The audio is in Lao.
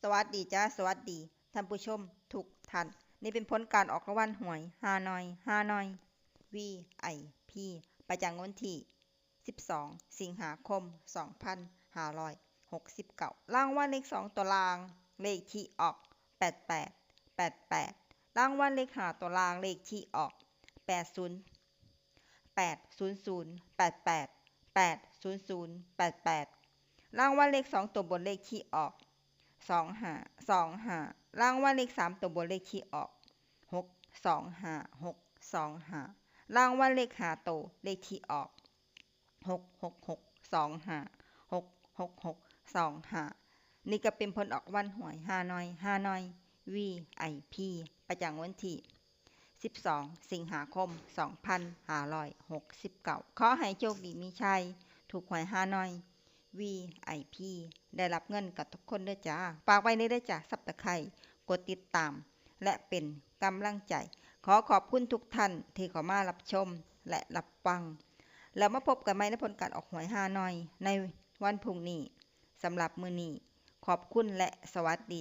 ສະຫວັດດີຈ້າ ສະຫວັດດີທ່ານຜູ້ຊົມທຸກທ່ານ. ນີ້ເປັນຜົນການອອກລາງວັນຫວຍຮານ້ອຍ ຮານ້ອຍ ວີໄອພີ ປະຈຳວັນທີສິບສອງ ສິງຫາຄົມ ສອງພັນຫ້າຮ້ອຍຫົກສິບເກົ້າ. ລາງວັນເລກສອງຕົວລ່າງ ເລກທີ່ອອກ ແປດແປດ ແປດແປດ. ລາງວັນເລກຫ້າຕົວລ່າງ ເລກທີ່ອອກ ແປດສູນ ແປດສູນສູນ ແປດແປດ ແປດສູນສູນ ແປດແປດ. ລາງວັນເລກສອງຕົວບົນ ເລກທີ່ອອກ ສອງຫ້າ ສອງຫ້າ. ລາງວັນເລກສາມຕົວບົນ ເລກທີ່ອອກ ຫົກສອງຫ້າ ຫົກສອງຫ້າ. ລາງວັນເລກຫ້າໂຕ ເລກທີ່ອອກ ຫົກຫົກຫົກ ສອງຫ້າ ຫົກຫົກຫົກ ສອງຫ້າ. ນີ້ກໍເປັນຜົນອອກລາງວັນຫວຍຮານ້ອຍ ຮານ້ອຍ ວີໄອພີ ປະຈຳວັນທີສິບສອງ ສິງຫາຄົມ ສອງພັນຫ້າຮ້ອຍຫົກສິບເກົ້າ. ຂໍໃຫ້ໂຊກດີມີໄຊ ຖືກຫວຍຮານ້ອຍ ວີໄອພີ ໄດ້ຮັບເງິນກັນທຸກຄົນເດີຈ້າ. ຝາກໄວ້ເດີຈ້າ Subscribe ກົດຕິດຕາມ ແລະ ເປັນກຳລັງໃຈ. ຂໍຂອບຄຸນທຸກທ່ານທີ່ເຂົ້າມາຮັບຊົມ ແລະ ຮັບຟັງ. ແລ້ວມາພົບກັນໃໝ່ໃນຜົນການອອກຫວຍຮານ້ອຍໃນວັນພຸ່ງນີ້. ສຳລັບມື້ນີ້ ຂອບຄຸນ ແລະ ສະຫວັດດີ.